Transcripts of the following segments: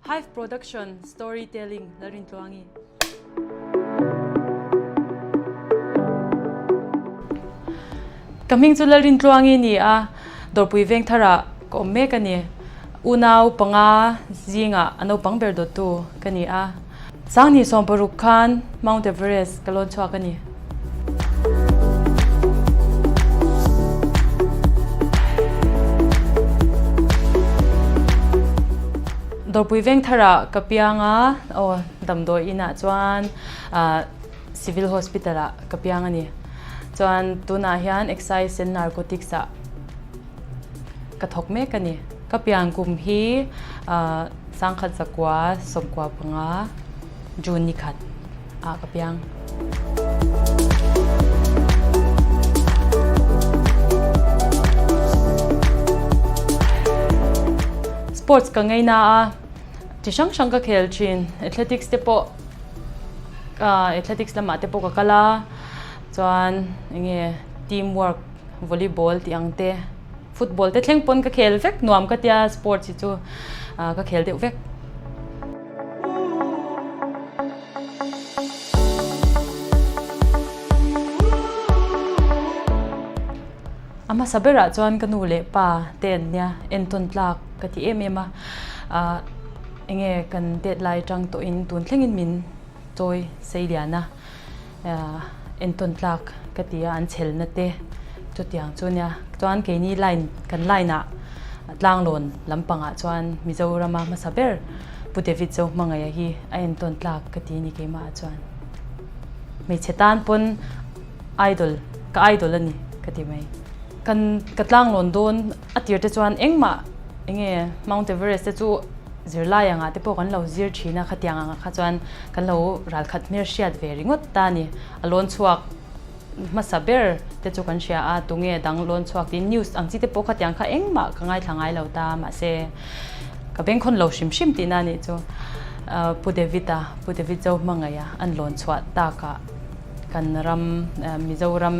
Hive Production Storytelling Lalrintluangi. Ka hming chu Lalrintluangi ni a, Dawrpui Vengthar ah ka awm mek a ni. Unau panga zingah a naupang ber dawttu ka ni a. Sanghnih 60 khan Mount Everest ka lawn chhuak a ni. Dawrpui Vengthar ah ka piang a, aw damdawi inah chuan Civil Hospital ah ka piang a ni. Chuan tunah hian Excise and Narcotics ah ka thawk mek a ni. Ka pian kum hi 1995 June ni khat ah ka piang. Sports ka ngei na a, chi hrang hrang ka khel thin. Athletics te pawh athletics lamah te pawh ka kal a, chuan enge team work volleyball tih ang te, football te thleng pawn ka khel vek nuam ka tia sports hi chu ka khel deuh vek. A hmasa berah chuan ka nu leh pa te an nia entawn tlak ka ti em em a, ah enge kan det lai atang tawhin tun thlengin min chawi sei lian a, ah entawn tlak ka ti a an chhelna te chutiang chu nia chuan keini line kan line ah tlanglawn lampangah chuan Mizorama hmasa ber Pu David Zohmangaia hi a entawn tlak ka ti a ni keimah ah chuan hmeichhe tan pawn idol ka idol a ni ka ti mai. Kan ka tlanglawn dawn a tir te chuan engmah enge Mount Everest te chu zirlai angah te pawh kan lo zir thin a khatiang angah kha chuan kan lo ralkhat hmel hriat ve ringawt ta a ni. A lawn chhuak hmasa ber te chu kan hria a tunge dang lawn chhuak tiin news ang chi te pawh khatiang kha engmah ka ngaithla ngai lo ta mahse ka bengkhawn lo hrim hrim tihna a nih chu. Pu David-a Pu David Zohmangaia an lawn chhuah takah Kan ram Mizoram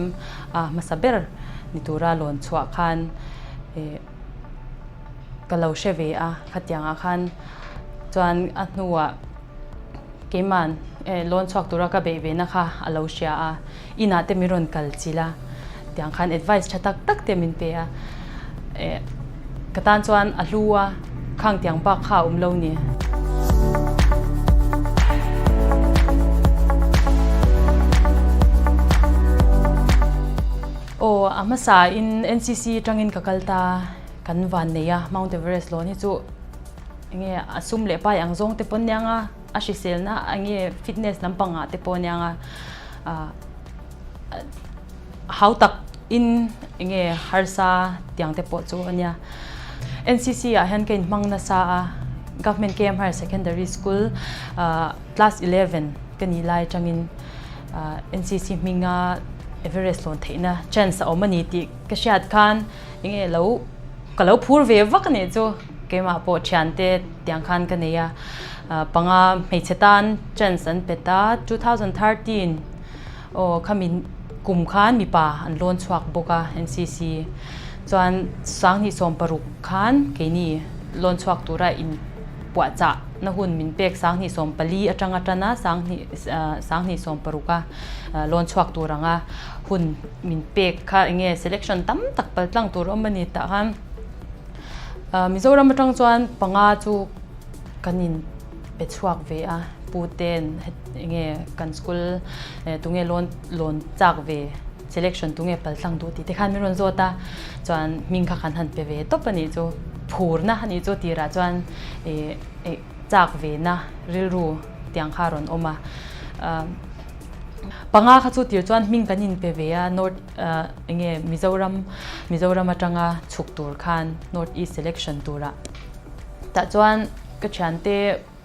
a hmasa ber ni tura lawn chhuah khan ka lo hre ve a, khatiangah khan chuan a hnuah keiman lawn chhuak tura ka beih ve na kha a lo hria a, inah te min rawn kal chilh a, tiang khan advice tha tak tak te min pe a, Ka tan chuan a hlu a, khang tiang bak kha a awm lo ni. Aw, a hmasa in NCC atangin ka kal ta, kan van nei a, Mount Everest lawn hi chu enge a sum leh pai ang zawng te pawn nia nga, a hriselna enge fitness lampang ah te pawh nia nga, ah. Hau tak in enge harsa tiang te pawh chu a nia. NCC ah hian ka inhmang nasa a, Government KM Higher Secondary School class 11 ka nih lai atangin NCC hminga Everest lawn theihna chance a awm a ni tih ka hriat khan enge lo ka lo phur ve vak a nih chu. Keimah pawh thiante tiang khan ka nei a, panga hmeichhe tan chance an pet a, 2013. Aw khami kum khan mipa an lawn chhuak bawk a NCC chuan 2016 khan keini lawn chhuak tura in puahchah na hun min pek 2014 atanga tan a 2016 a lawn chhuak tur anga hun min pek kha enge selection tam tak pal tlang tur awm a ni tah khan Mizoram atang chuan panga chu kan in pe chhuak ve a, pu ten enge kan school tunge lawn lawn chak ve selection tunge pal tlang duh tih te khan min rawn zawt a, chuan hming kha kan han pe ve tawp a nih chu, phurna a nih chu tirah chuan ih ih chak ve na rilru tiang kha a rawn awm a, panga kha chu tir chuan hming kan in pe ve a north enge Mizoram Mizoram atanga chhuk tur khan north east selection turah. Tah chuan ka thiante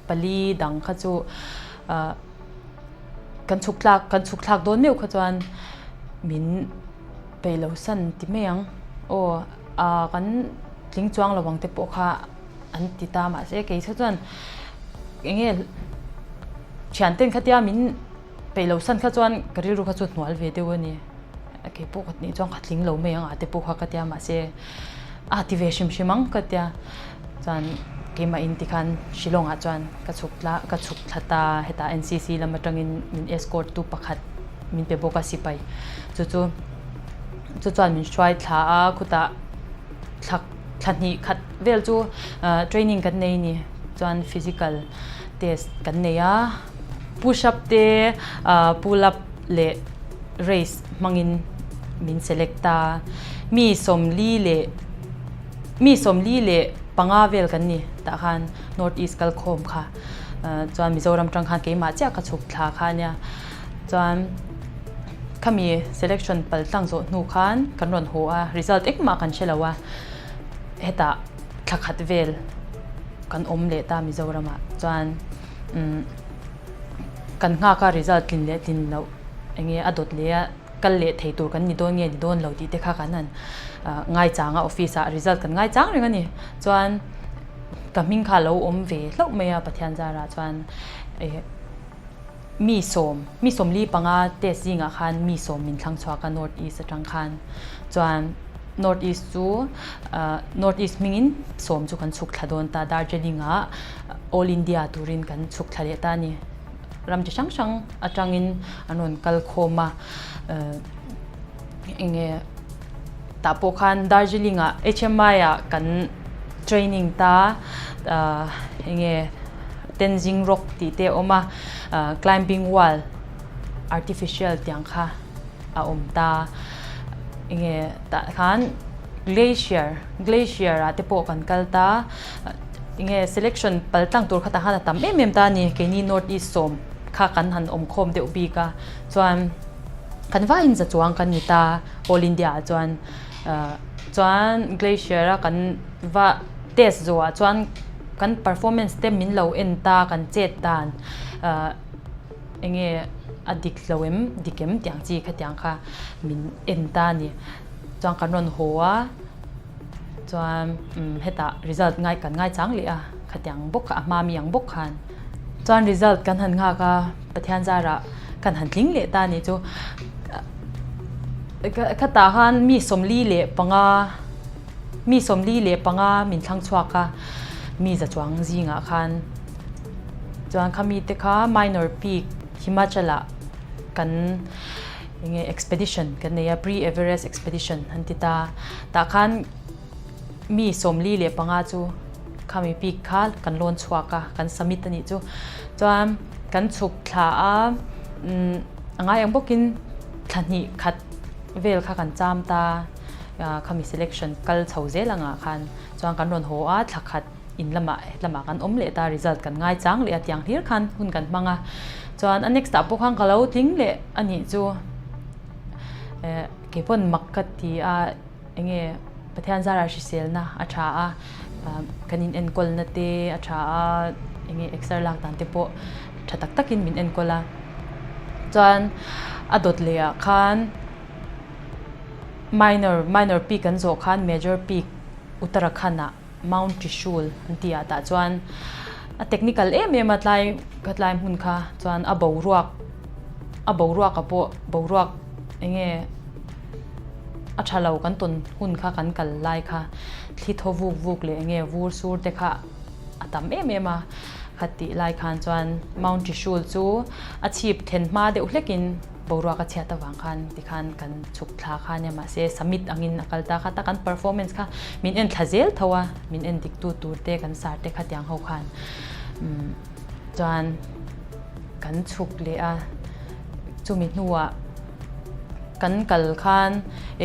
pali dang kha chu ah kan chhuk tlak kan chhuk thlak dawn meuh kha chuan min peih lo san ti mai ang aw ah kan tling chuang lo ang te pawh kha an ti ta mahse kei kha chuan eng nge thianten khatia min peih lo san kha chuan ka rilru kha chu hnual ve deuh a ni. Kei pawh ka nih chuan ka tling lo mai ang a te pawh kha ka tia mahse a ti ve hrim hrim ang ka tia chuan Keimah in tikhan Shillong ah chuan ka chhuk tla ka chhuk thla ta hetah NCC lam atangin min escort tu pakhat min pe bawk a sipai chu chu chu chuan min hruai thla a khutah thla thla hnih khat vel chu training kan nei a ni chuan physical test kan nei a push up te pull up leh race hmangin min select a mi sawmli leh. Mi 45 vel kan ni tah khan North East kal khawm kha chuan Mizoram tang khan keimah chiah ka chhuk thla kha ania chuan khami selection pal tlang zawh hnu khan kan rawn haw a result engmah kan hre lo a hetah thla khat vel kan awm leh ta Mizoramah chuan umm kan nghak a result tlin leh tlin loh enge a dawt leh a. Kal leh thei tur kan ni dawn nge ni dawn lo tih te kha kan han ngaichang a, office ah result kan ngaichang reng a ni. Chuan ka hming kha a lo awm ve hlauh mai a Pathian zarah chuan eh mi sawm, mi 45 test zingah khan mi sawm min thlang chhuak a North East atang khan. Chuan North East chu North East hmingin sawm chu kan chhuk thla dawn ta, Darjeeling ah All India turin kan chhuk thla leh ta a ni. Ram chi hrang hrang atangin an rawn kal khawm a, eng nge tah pawh khan Darjeeling ah HMI ah kan training ta eng nge Tenzing Rock tih te a awm a, climbing wall artificial tiang kha a awm ta, eng nge tah khan glacier glacier ah te pawh kan kal ta. Enge selection pal tlang tur kha tah khan a tam em em ta a ni. Keini North East sawm kha kan han awm khawm deuh bik a, chuan kan vaiin za chuang kan ni ta All India ah chuan chuan glacier a kan va test zawh ah chuan kan performance te min lo en ta kan chet dan enge a dik lo em dik em tih ang chi khatiang kha min en ta a ni. Chuan kan rawn haw a. Chuan hetah result ngai kan ngai chang leh a, khatiang bawk kha a hma mi ang bawk khan. Chuan result kan han nghak a, Pathian zarah kan han tling leh ta a nih chu. Khatah khan mi 45, mi 45 min thlang chhuak a, mi za chuang zingah khan. Chuan khami te kha minor peak Himachal ah kan. Enge expedition kan nei a, pre-Everest expedition an ti ta. Tah khan mi 45 chu khami peak kha kan lawn chhuak a, kan summit a nih chu. Chuan kan chhuk thla a, a ngai ang bawkin thla hnih khat vel kha kan cham ta, khami selection kal chho zel angah khan. Chuan kan rawn haw a, thla khat. In lamah lamah kan awm leh ta result kan ngai chang leh a tiang hlir khan hun kan hmang a chuan a next ah pawh khan ka lo tling leh a nih chu eh kei pawn mak ka ti a enge Pathian zara hriselna a tha a kan in enkawl na te a tha a enge exer lak dan te pawh tha tak tak in min enkawl a chuan a dawt leh ah khan minor minor peak kan zawh khan major peak Uttarakhand ah. Mount Trishul an tih ah tah chuan a technical em em a tlai ka tlai hmun kha chuan a boruak a boruak ah pawh boruak eng nge a tha lo kan tawn hun kha kan kal lai kha thli thaw vuk vuk leh eng nge vur sur te kha a tam em em a kha tih lai khan chuan Mount Trishul chu a chhip then hma deuh hlek in. Boruak a chhiat avang khan tikhan kan chhuk thla kha ania mahse summit angin a kal ta kha ta kan performance kha min en thla zel tho a min en dik tu tur te kan sar te kha tiang ho khan umm chuan kan chhuk leh a chumi hnuah kan kal khan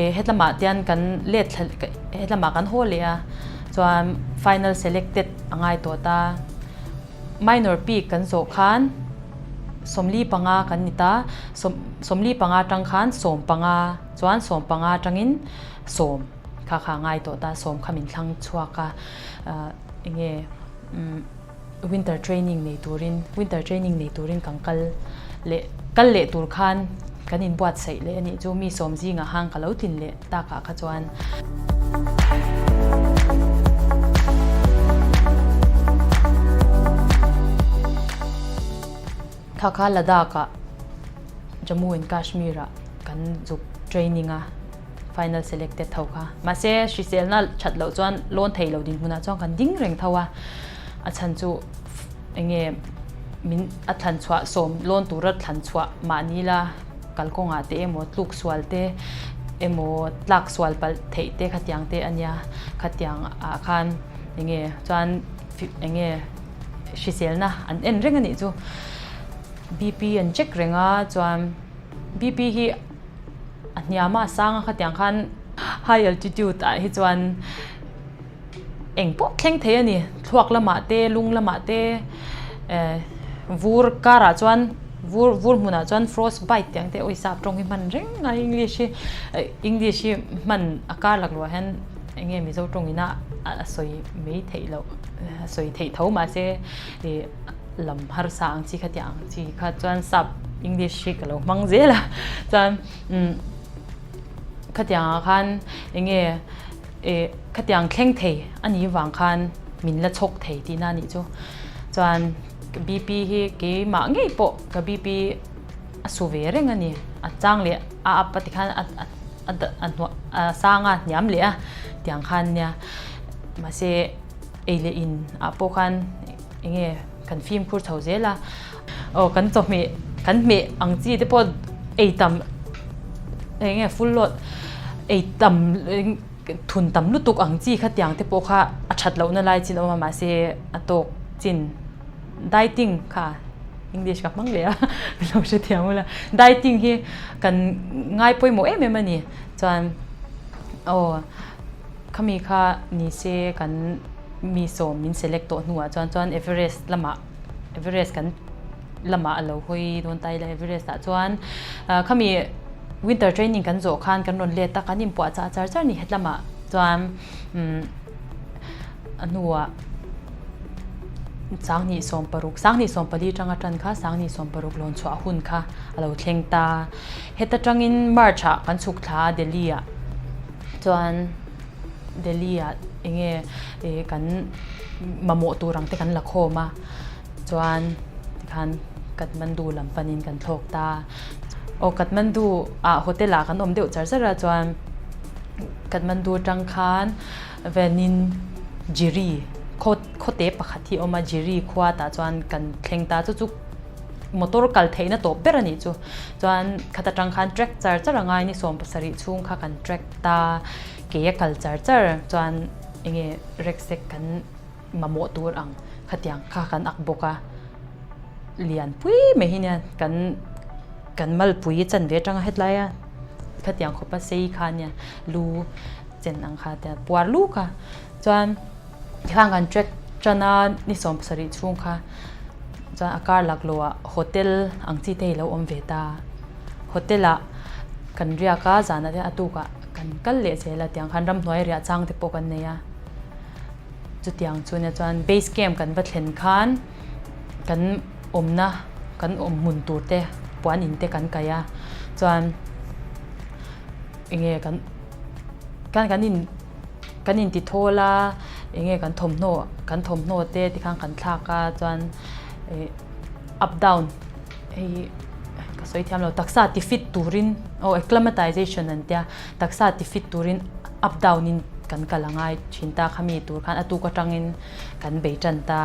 eh hetlamah tian kan let thla hetlamah kan haw leh a chuan final selected a ngai tawh ta. Minor peak kan zawh khan 45 kan ni ta, 45 atang khan 15 chuan 15 atangin sawm kha kha ngai tawh ta, sawm kha min thlang chhuak a, enge winter training nei turin winter training nei turin kan kal leh kal leh tur khan kan inbuatsaih leh a nih chu mi sawm zingah hang ka lo tlin leh takah kha chuan. Kha kha Ladakh ah Jammu and Kashmir ah kan zuk training a final selected tho kha mahse hriselna that loh chuan lawn thei lo dinhmunah chuan kan ding reng tho a. A chhan chu enge min a thlan chhuah sawm lawn tura thlan chhuah mahni la kalkawngah te emaw tluk sual te emaw tlak sual palh theih te khatiang te a nia. Khatiang ah khan enge chuan enge hriselna an en reng a nih chu. BP an check reng a chuan BP hi a hniam a a sang a khatiang khan high altitude ah hi chuan eng pawh thleng thei a ni thluak lamah te lung lamah te eh vur karah chuan vur vur hmunah chuan frost bite tih ang te awisa tawng hi hman reng a english hi eh english hi hman a kar lak luah hian eng nge mizo tawng ina a sawi mai theih loh a sawi theih tho mahse ih lam harsa ang chi kha tih ang chi kha chuan sap english hi ka lo hmang zel a chuan umm khatiangah khan eng nge. Eh, khatiang thleng thei a nih vang khan min la chhawk thei tihna a nih chu. Chuan BP hi keimah ngei pawh ka BP a su ve reng a ni. A chang leh a up a tikhan a a a a sang a hniam leh a tiang khan nia. Mahse ei leh in ah pawh khan eng nge kan fimkhur chho zel a. Aw kan chawhmeh kan hmeh ang chi te pawh ei tam eng nge full load ei tam thun tam lutuk ang chi kha tiang te pawh kha a that lohna lai chin a awm a mahse a tawk chin dieting kha english ka hmang leh a ka lo hrethiam ula dieting hi kan ngai pawimawh em em a ni chuan aw khami kha ni se kan mi sawm min select tawh hnuah chuan chuan everest lamah. Everest kan lamah a lo hawi dawn ta ila Everest ah chuan khami winter training kan zawh khan kan rawn let a kan inpuah chah char char ni het lamah chuan umm a hnuah sanghnih 16 sanghnih 14 atanga tan kha sanghnih 16 lawn chhuah hun kha a lo thleng ta heta tangin March ah kan chhuk thla a Delhi ah chuan. Delhi ah enge ih kan mamawh tur ang te kan la khawm a chuan tikhan Kathmandu lam panin kan thlawk ta aw Kathmandu ah hotel ah kan awm deuh char char a chuan Kathmandu atang khan vanin Jiri khaw khawte pakhat hi a awm a Jiri khua tah chuan kan thleng ta chu chu motor kal theihna tawp ber a nih chu chuan khat atang khan track char char a ngai ni 17 chhung kha kan track ta ke a kal char char chuan enge rucksack kan mamawh tur ang khatiang kha kan ak bawk a lian pui mai hi nia kan kan malpui chan ve atanga hetlai a khatiang khawpa sei kha nia lu chen ang kha tia puar lu kha chuan khang kan track tan a ni 70 chhung kha chuan a kar lak loh ah hotel ang chi te hi lo awm ve ta. Hotel ah kan riak a zanah te a tukah kan kal leh zel a tiang khan ramhnuai riah chang te pawh kan nei a chutiang chu nia chuan base camp kan va thlen khan kan awmna kan awm hmun tur te puan in te kan kaih a chuan enge kan kan kan in kan in ti thawl a enge kan thawmhnaw kan thawmhnaw te tikhan kan thlak a chuan ih up down. Hei ka sawi thiam lo taksa ti fit turin aw acclimatization an tia taksa ti fit turin up down in kan kal a ngai thin ta khami tur khan a tuk atangin kan bei tan ta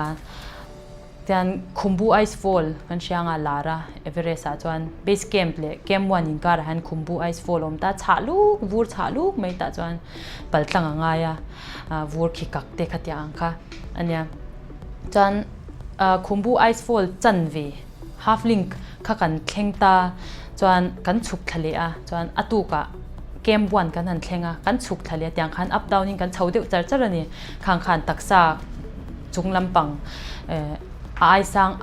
tian Khumbu ice fall kan hria anga lar a Everest ah chuan base camp leh camp one inkarah hian Khumbu ice fall a awm ta chhah luk vur chhah luk mai tah chuan pal tlang a ngai a vur khi kak te khatiang ang kha ania chuan Khumbu ice fall chan ve. Half link kha kan thleng ta chuan kan chhuk thla leh a chuan a tukah camp one kan han thleng a kan chhuk thla leh a tiang khan up down in kan chho deuh char char a ni khang khan taksa chung lampang eh a aisang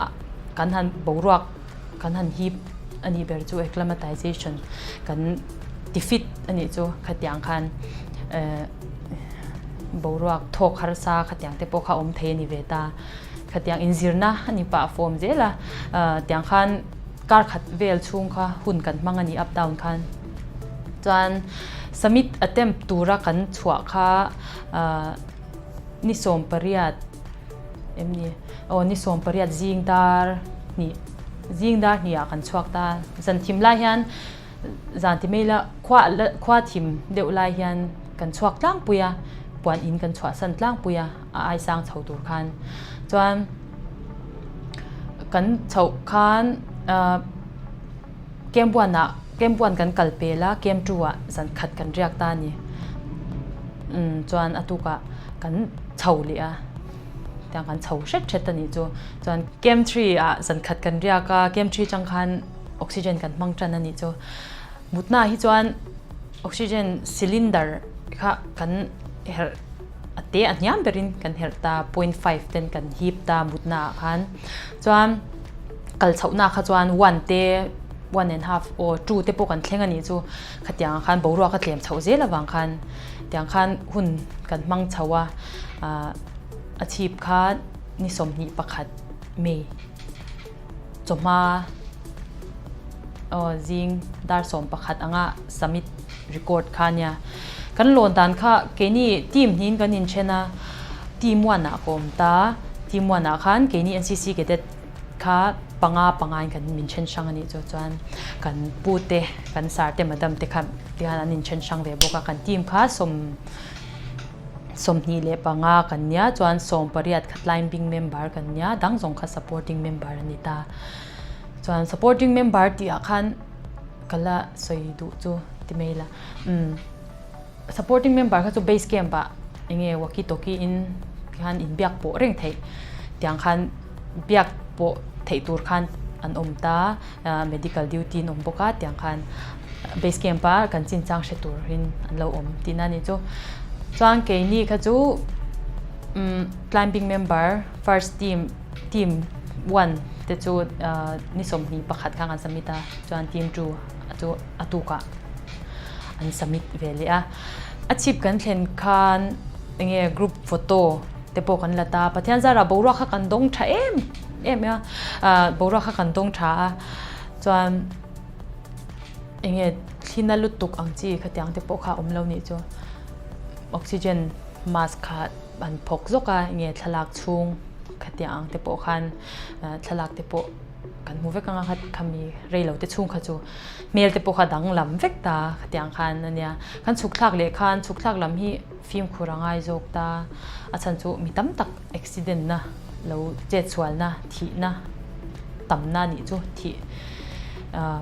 kan han boruak kan han hip a nih ber chu acclimatization kan ti fit a nih chu khatiang khan eh boruak thawk harsa khatiang te pawh kha awm thei a ni ve ta. Khatiang inzirna a ni pah fawm zel a, tiang khan kar khat vel chhung kha hun kan hmang a ni up down khan. Chuan summit attempt tura kan chhuah kha ni 18 em ni aw ni 18 zing dar hnih zing dar hnih ah kan chhuak ta. Zan thim lai hian zan ti mai ila khua khua thim deuh lai hian kan chhuak tlangpui a. puan in kan chhuahsan tlangpui a, a ai sang chho tur khan. Chuan kan chhoh khan ahh camp one ah camp one kan kal pel a, camp two ah zan khat kan riak ta a ni. Umm chuan a tukah kan chho leh a, tiang kan chho hret hret a nih chu. Chuan camp three ah zan khat kan riak a, camp three atang khan oxygen kan hmang tan a nih chu. Mutna hi chuan oxygen cylinder kha kan herh a te a hniam berin kan herh ta 0.5 ten kan hip ta mutna ah khan chuan kal chhohna kha chuan 1 te 1 and half aw 2 te pawh kan thleng a nih chu khatiang ah khan boruak a tlem chhoh zel avang khan tiang khan hun kan hmang chho a ah a chhip kha ni 21 May. Chawhma aw zing dar 11 anga summit record kha ania. Kan lawn dan kha keini team hnihin kan inthen a, team one ah ka awm ta, team one ah khan keini NCC cadet kha panga panga in kan min then hrang a nih chu chuan kan pu te kan sir te madam te kha tikhan an inthen hrang ve bawk a, kan team kha sawm. 25 kan nia chuan 18 kha climbing member kan nia dang zawng kha supporting member a ni ta. Chuan supporting member tih ah khan ka la sawi duh chu ti mai la umm supporting member kha chu base camp ah eng nge walkie talkie in khan inbiak pawh reng theih tiang khan biak pawh theih tur khan an awm ta medical duty an awm bawk a tiang khan base camp a kan chinchang hre turin an lo awm tihna a ni chu. Chuan keini kha chu umm climbing member first team team one te chu ni 21 kha kan submit a chuan team two chu a tukah an submit ve leh a. A chhip kan thlen khan eng nge group photo te pawh kan la ta a Pathian zarah boruak kha kan dawng tha em em a ah boruak kha kan dawng tha a chuan eng nge thlina lutuk ang chi khatiang te pawh kha a awm lo nih chu oxygen mask kha an phawk zawk a eng nge thlalak chhung khatiang ang te pawh khan thlalak te pawh kan hmu vek ang a khami rei lo te chhung kha chu hmel te pawh kha danglam vek ta khatiang khan a nia kan chhuk thlak leh khan chhuk thlak lam hi fimkhur a ngai zawk ta a chhan chu mi tam tak accident na lo chet chhualna thihna tamna nih chu thih ah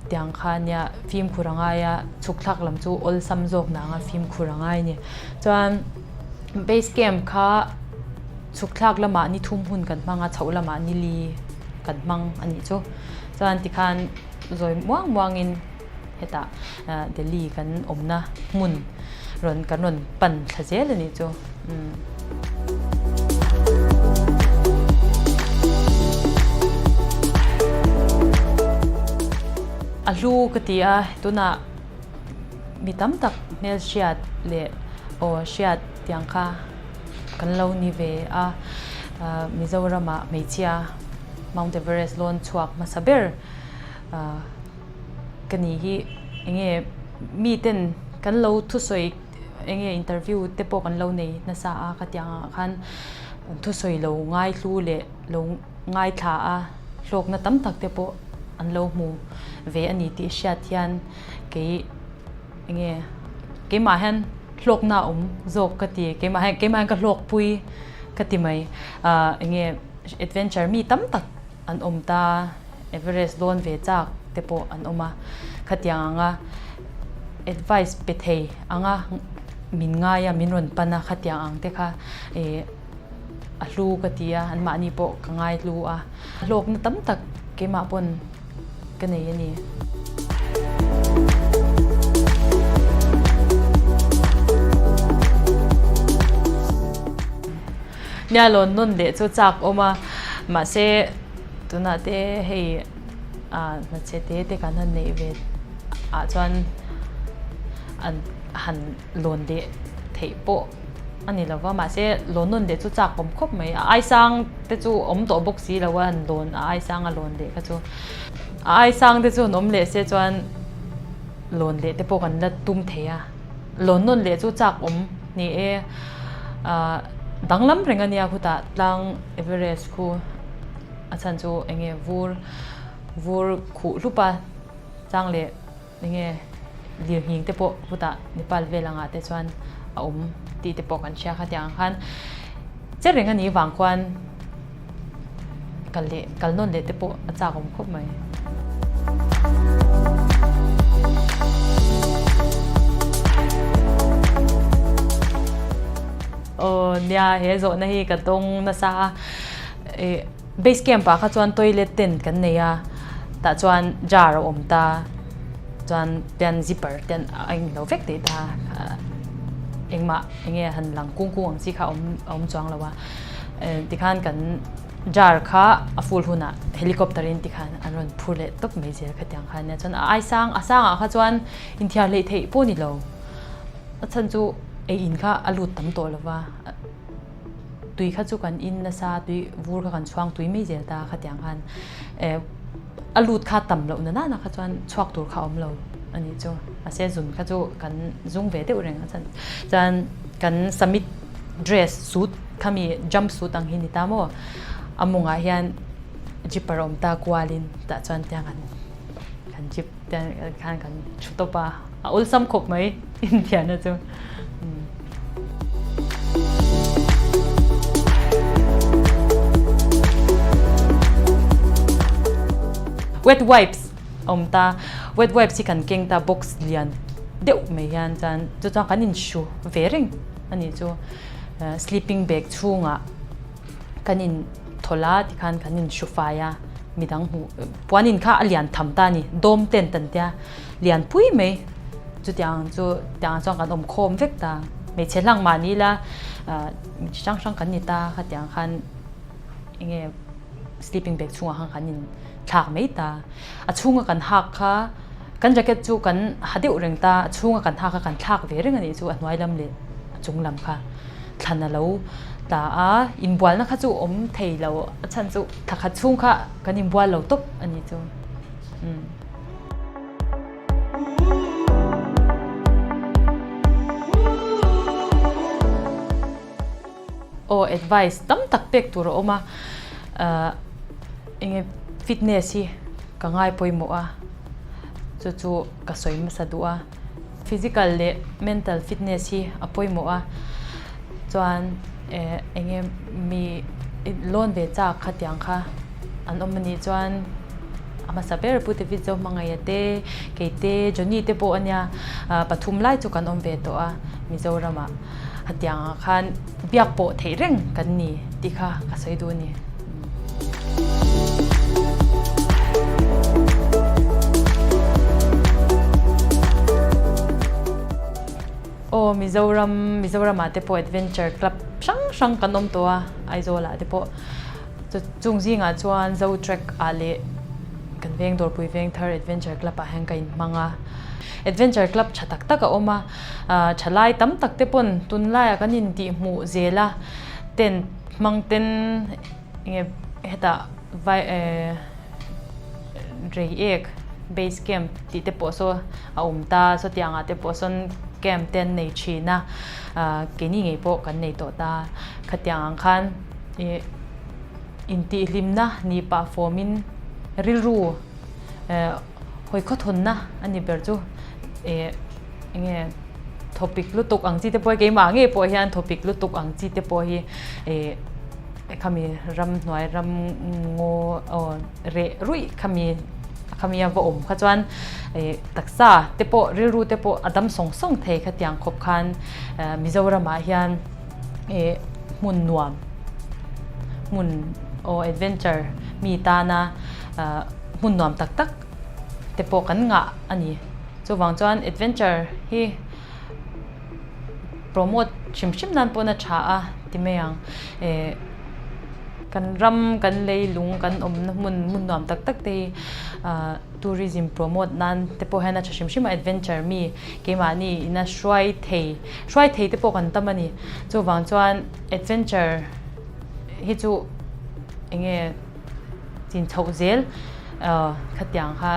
tiang kha nia fimkhur a ngai a chhuk thlak lam chu awlsam zawk nang a fimkhur a ngai a ni chuan base camp kha chhuk thlak lamah ni thum hun kan hmang a chhoh lamah ni li kan hmang a nih chu chuan tikhan zawi muang muangin hetah Delhi kan awmna hmun rawn kan rawn pan thla zel a nih chu. A hlu ka ti a, tunah mi tam tak hmelhriat leh aw hriat tiang kha kan lo ni ve a, Mizoramah hmeichhia Mount Everest lawn chhuak hmasa ber Ka ni hi enge mi ten kan lo thusawi enge interview te pawh kan lo nei nasa a ka tih angah khan thusawi lo ngaihlu leh lo ngaithla a hlawkna tam tak te pawh an lo hmu ve a ni tih hriat hian kei enge keimah hian hlawkna a awm zawk ka ti keimah hian keimah hian ka hlawkpui ka ti mai ah enge adventure mi tam tak. An awm ta, Everest dawn ve chak te pawh an awm a, khatiang anga advice pe thei anga min ngai a, min rawn pan a, khatiang ang te kha ih a hlu ka ti a, anmahni pawh ka ngai hlu a, hlawkna tam tak keimah pawn ka nei a ni. Nia lawn nawn leh chu chak awm a, mahse tunah te hei ah hmeichhe te te kan han neih ve ah chuan an han lawn leh theih pawh a ni lo va, mahse lawn nawn leh chu chak awm khawp mai a, aisang te chu awm tawh bawk si lo a han lawn a aisang a lawn leh kha chu a aisang te chu an awm leh se chuan lawn leh te pawh kan la tum thei a. Lawn nawn leh chu chak awm ni e. Ahh danglam reng a nia khutah tlang Everest khu a chhan chu eng nge vur vur khuh hlup a chang leh eng nge lirnghing te pawh khutah Nepal vel angah te chuan a awm. tih te pawh kan hria kha tiang ang khan che reng a nih vang khuan kal leh kal nawn leh te pawh a chak awm khawp mai. Aw nia he zawhna hi ka dawng nasa a ih base camp ah kha chuan toilet tent kan nei a tah chuan jar a awm ta chuan ten zipper ten a englo vek tih ta engmah enge han lang kung kung ang chi kha a awm a awm chuang lo a tikhan kan jar kha a full hunah helicopter in tikhan an rawn phur leh tawp mai zel khatiang khan nia chuan a ai sang a sangah kha chuan inthiar hleih theih pawh a ni lo a chhan chu ei in kha a lut tam tawh lo va tui kha chu kan in nasa tui vur kha kan chhuang tui mai zel ta khatiang khan eh a lut kha tam loh na nana kha chuan chhuak tur kha a awm lo a nih chu mahse zun kha chu kan zung ve deuh reng a chuan chuan kan summit dress suit khami jump suit ang hi ni ta maw a mawngah hian zipper a awm ta kualin tah chuan tiang kan kan zip te khan kan thu tawp a a awlsam khawp mai inthiahna chu. Wet wipes a awm ta wet wipes hi kan keng ta box lian deuh mai hian chuan chu chuan kan inhru ve reng a nih chu sleeping bag chhungah kan in thawl a tikhan kan in hru fai a midang hmuh puan in kha a lian tham ta a ni dawm tent an tia lian pui mai chutiang chu tiang chuan kan awm khawm vek ta hmeichhe hlang mahni ila ah mi chi hrang hrang kan ni ta khatiang khan enge sleeping bag chhungah khan kan in thlak mai ta a chhunga kan hak kha kan jacket chu kan ha deuh reng ta a chhunga kan hak kha kan thlak ve reng a nih chu a hnuai lam leh a chung lam kha. Thlan a lo ta a, inbualna kha chu awm thei lo, a chhan chu thla khat chhung kha kan inbual lo tawp a ni chu. Umm. Aw advice tam tak pek tur a awm a, ahh enge fitness hi ka ngai pawimawh a, chu chu ka sawi hmasa duh a. Physical leh mental fitness hi a pawimawh a, chuan eh eng nge mi loan ve chak khatiang kha an awm a nih chuan a hmasa ber Pu David Zohmangaia te, kei te, Johnny te pawh a nia, pathum lai chu kan awm ve tawh a Mizoramah hetiang ah khan biak pawh theih reng kan ni tih kha ka sawi duh a ni. Aw Mizoram Mizoramah te pawh adventure club hrang hrang kan awm tawh a Aizawlah te pawh chung zingah chuan Zo track ah leh kan veng Dawrpui Vengthar adventure club ah hian ka inhmang a adventure club tha tak tak a awm a thalai tam tak te pawn tunlaiah kan intihhmuh zel a tent Hmang ten enge hetah vai eh Reiek base camp tih te pawh saw a awm ta saw tiang ah te pawh sawn camp te an nei thin a ah keini ngei pawh kan nei tawh ta khatiang ang khan ih intihhlimna ni pah fawm in rilru eh hawi khawthawnna a ni ber chu eh enge thawpik lutuk ang chi te pawh hi keimah ngei pawh hian thawpik lutuk ang chi te pawh hi ih khami ramhnuai ram ngaw aw reh ruih khami khami a va awm kha chuan ih taksa te pawh rilru te pawh a dam sawng sawng thei khatiang khawp khan Mizoramah hian ih hmun nuam hmun aw adventure mi tana hmun nuam tak tak te pawh kan ngah a ni. Chuvang chuan adventure hi promote hrim hrim nan pawn a tha a ti mai ang. Eh kan ram kan leilung kan awmna hmun hmun nuam tak tak te hi ah tourism promote nan te pawh hian a tha hrim hrim a adventure mi keimahni ina hruai thei hruai thei te pawh kan tam a ni. Chuvang chuan adventure hi chu eng nge Chin chhoh zel khatiang kha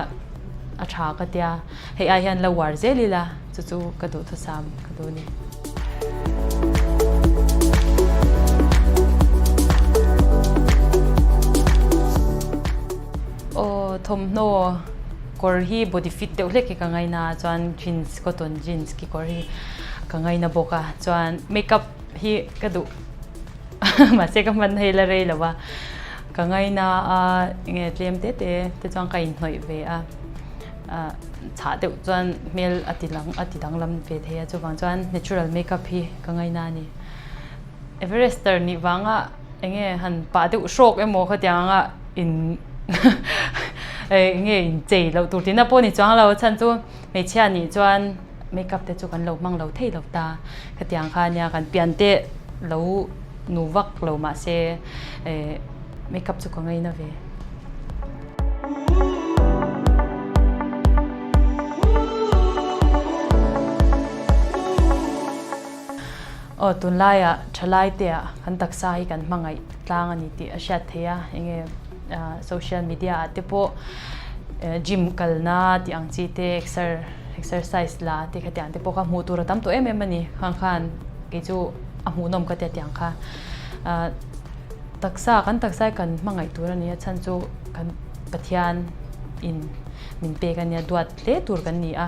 a tha ka tia, hei ai hian la uar zel ila chu chu ka duhthusam ka duh a ni. Aw thawmhnaw kawr hi body fit deuh hlek hi ka ngaina a chuan jeans cotton jeans kekawr hi ka ngaina bawk a chuan makeup hi ka duh mahse ka hman hei la rei lo a ka ngaina a enge tlem te te te chuan ka inhnawih ve a ah chhah deuh chuan hmel a ti lang a ti danglam ve thei a chuvang chuan natural makeup hi ka ngaina a ni Everester nih vanga enge han pah deuh hrawk emaw khatiang anga in enge inchei loh tur tihna pawh a ni chuang lo a chhan chu hmeichhia nih chuan makeup te chu kan lo hmang lo thei lo ta khatiang kha ania kan pian te lo nu vak lo mahse eh makeup chu ka ngaina ve. Aw tunlaiah thalai te ah kan taksa hi kan hmangaih tlang a ni tih a hriat theih a enge social media ah te pawh gym kalna tih ang chi te exer exercise la te khatiang te pawh kha hmuh tur a tam tawh em em a ni khang khan kei chu a hmuhnawm ka tia tiang kha taksa kan taksa hi kan hmangaih tur a ni a chhan chu kan Pathian in min pek a nia duat hle tur kan ni a.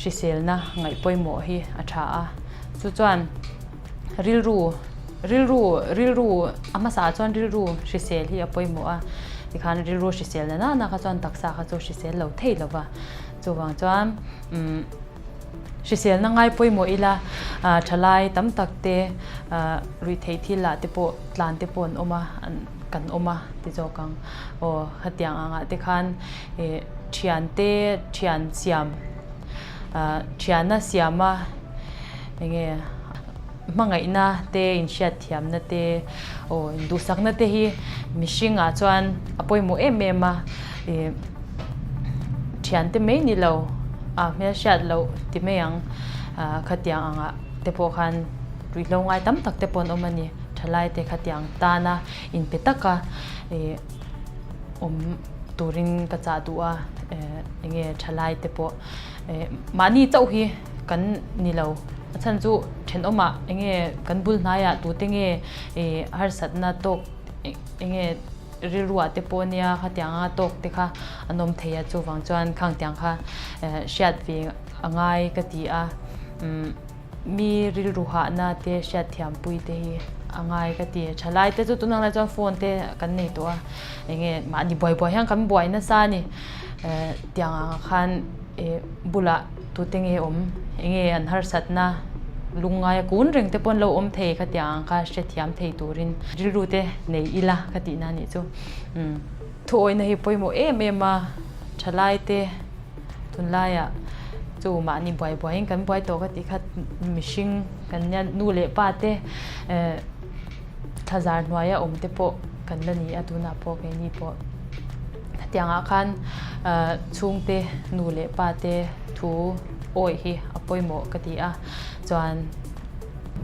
Hriselna ngaih pawimawh hi a tha a, chu chuan rilru rilru rilru a hmasa ah chuan rilru hrisel hi a pawimawh a, tikhan rilru hrisel na nana kha chuan taksa kha chu hrisel lo thei lo va, chuvang chuan umm hriselna ngai pawimawh ila thalai tam tak te ruihtheih thil ah te pawh tlan te pawh an awm a kan awm a ti zawk ang aw hetiang ang ah te khan ih thiante thian siam ah thiana siama enge hmangaihna te inhriat thiamna te aw induhsakna te hi mihringah chuan a pawimawh em em a ih thiante mai ni lo a hmelhriat loh ti mai ang ah khatiang angah te pawh khan ruihhlo ngai tam tak te pawh an awm a ni thalai te khatiang tana inpe taka ih awm. Turin ka chah duh a, enge thalai te pawh mahni chauh hi kan ni lo. A chhan chu thenawmah enge kan bul hnaiah tute nge harsatna tawk enge rilruah te pawh nia khatianga tawk te kha an awm thei a, chuvang chuan khang tiang kha hriat ve a ngai ka ti a. Mi rilru hahna te hriatthiampui te hi a ngai ka ti. Thalai te chu tunang lai chuan phone te kan nei tawh a, enge mahni buai buai hian kan buai nasa a ni. Tiang ang khan bulah tute nge awm, enge an harsatna lungngai a kun reng te pawh an lo awm thei kha tiang ang kha hrethiam thei turin rilru te nei ila ka tihna a nih chu. Thuawihna hi pawimawh em em a, thalai te. Tunlaiah chu mahni buai buaiin kan buai tawh ka tih kha mihring kan nia nu leh pa te eh thlazar hnuaia awm te pawh kan la ni a tunah pawh keini pawh hetiangah khan ah chhungte nu leh pa te thu awih hi a pawimawh ka ti a chuan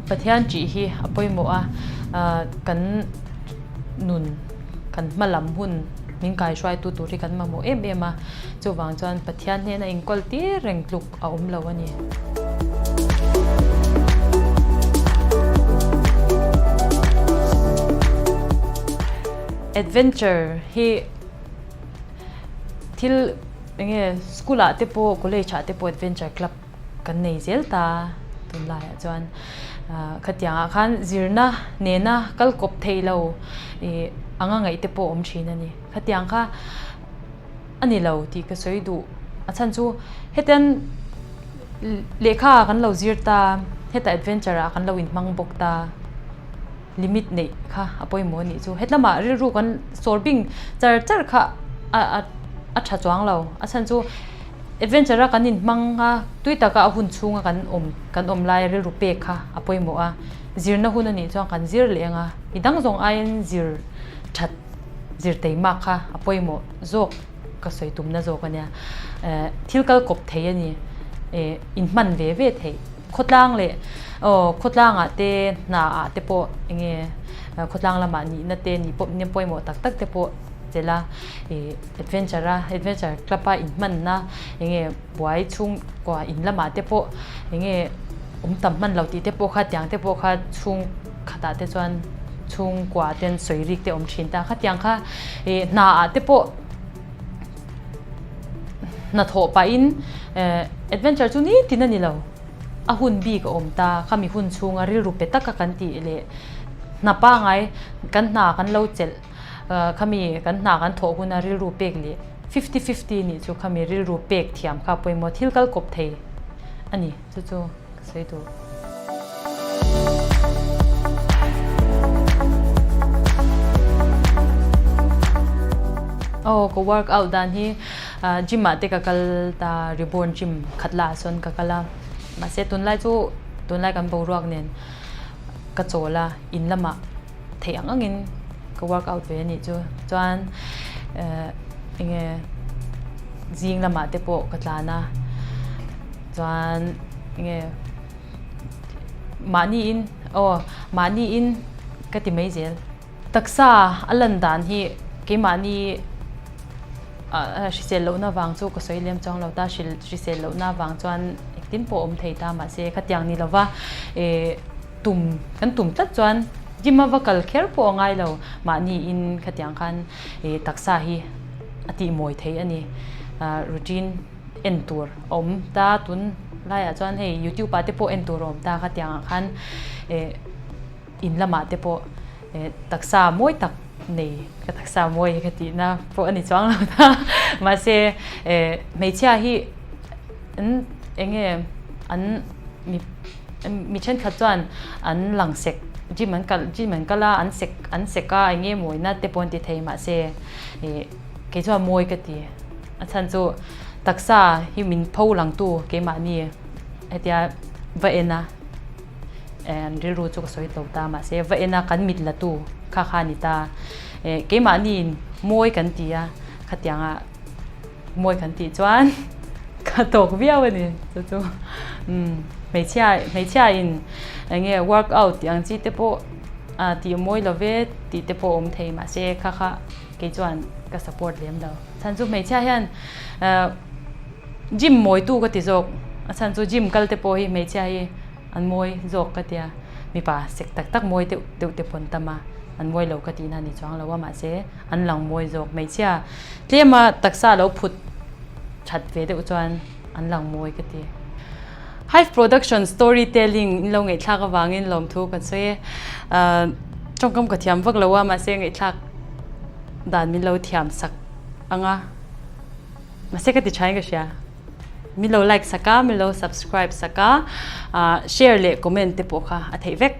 Pathian tih hi a pawimawh a ah kan nun kan hma lam hun min kaihruaitu tur hi kan mamawh em em a, chuvang chuan Pathian hnena inkawl tir reng tluk a awm lo a ni. Adventure hi thil enge school ah te pawh college ah te pawh adventure club kan nei zel ta tunlaiah chuan khatiangah khan zirna nena kal kawp thei lo ih anga ngaih te pawh awm thin a ni khatiang kha a ni lo tih ka sawi duh a chhan chu hetiang lehkha kan lo zir ta heta adventure ah kan lo inhmang bawk ta. Limit neih kha a pawimawh a nih chu. Hetlamah rilru kan sawr bing char char kha a a a tha chuang lo. A chhan chu adventure a kan inhmang a, tui taka a hun chhunga kan awm kan awm laia rilru pek kha a pawimawh a. Zirna hun a nih chuan kan zir leh ang a, midang zawng aiin zir that zir teimak kha a pawimawh zawk ka sawi tumna zawk a nia. Thil kal kawp thei a ni, inhman ve ve theih. Khawtlang leh aw khawtlangah te hna ah te pawh enge khawtlang lamah nihna te nih pawh nia pawimawh tak tak te pawh chelh a ih adventure a adventure club a inhmanna enge buai chhungkua in lamah te pawh enge awm tam hman lo tih te pawh kha tiang te pawh kha chhung khatah te chuan chhungkua ten sawi rik te awm thin ta khatiang kha ih hna ah te pawh. Hnathawh pahin adventure chu nitin a ni lo. A hun bik a awm ta. Khami hun chhunga rilru pe taka kan tih leh hna pangai kan hna kan lo chelh khami kan hna kan thawh huna rilru pek leh 50-50 nih chu khami rilru pek thiam kha pawimawh thil kal kawp thei a ni. Chu chu ka sawi duh. Aw ka work out dan hi gym ah te ka kal ta reborn gym khat lah ah sawn ka kal a mahse tunlai chu tunlai kan boruak nen ka chawl a in lamah theih ang angin ka work out ve a nih chu chuan eh enge zing lamah te pawh ka tlan a. Chuan enge mahni in aw mahni in ka ti mai zel. Taksa a lan dan hi keimahni hrisel lohna vang chu ka sawi lem chuang lo ta hrisel lohna vang chuan engtin pawh awm thei ta mahse khatiang ni lova eh tum kan tum tlat chuan gym a va kal kher pawh a ngai lo mahni in khatiang khan eh taksa hi a tihmawi thei a ni routine. En tur a awm ta tun laiah chuan hei youtube ah te pawh en tur a awm ta khatiang ah khan eh in lamah te pawh eh taksa mawi tak nei ka taksa mawi ka tihna pawh a ni chuang lo ta mahse eh hmeichhia hi an eng nge an mi mi thenkhat chuan an lang sek gym an kal gym an kal a an sek an sek a eng nge mawina te pawh an ti thei mahse ih kei chuan mawi ka ti. A chhan chu taksa hi min pho langtu keimahni hetia va en a eh rilru chu ka sawi tlo ta mahse va en a kan mit la tu kha kha a ni ta eh keimahni mawi kan ti a khatianga mawi kan tih chuan ka tawk viau a ni chu chu umm hmeichhia hmeichhia in eng nge workout tih ang chi te pawh ah tih mawi lo ve tih te pawh a awm thei mahse kha kha. Kei chuan ka support lem lo. Chhan chu hmeichhia hian gym mawitu ka ti zawk. A chhan chu gym kal te pawh hi hmeichhia hi an mawi zawk ka tia. Mipa sek tak tak mawi deuh deuh te pawh an tam a, an mawi lo ka tihna a ni chuang lo a mahse an lang mawi zawk. Hmeichhia tlema taksa lo phut that ve deuh chuan an lang mawi ka ti. Hive Production Story Telling in lo ngaihthlak avangin lawmthu kan sawi e. Tawngkam ka thiam vak lo a mahse ngaihthlak dan min lo thiam sak ang a, mahse ka ti thain ka hria. Min lo like sak a, min lo subscribe sak a, share leh comment te pawh kha a theih vek.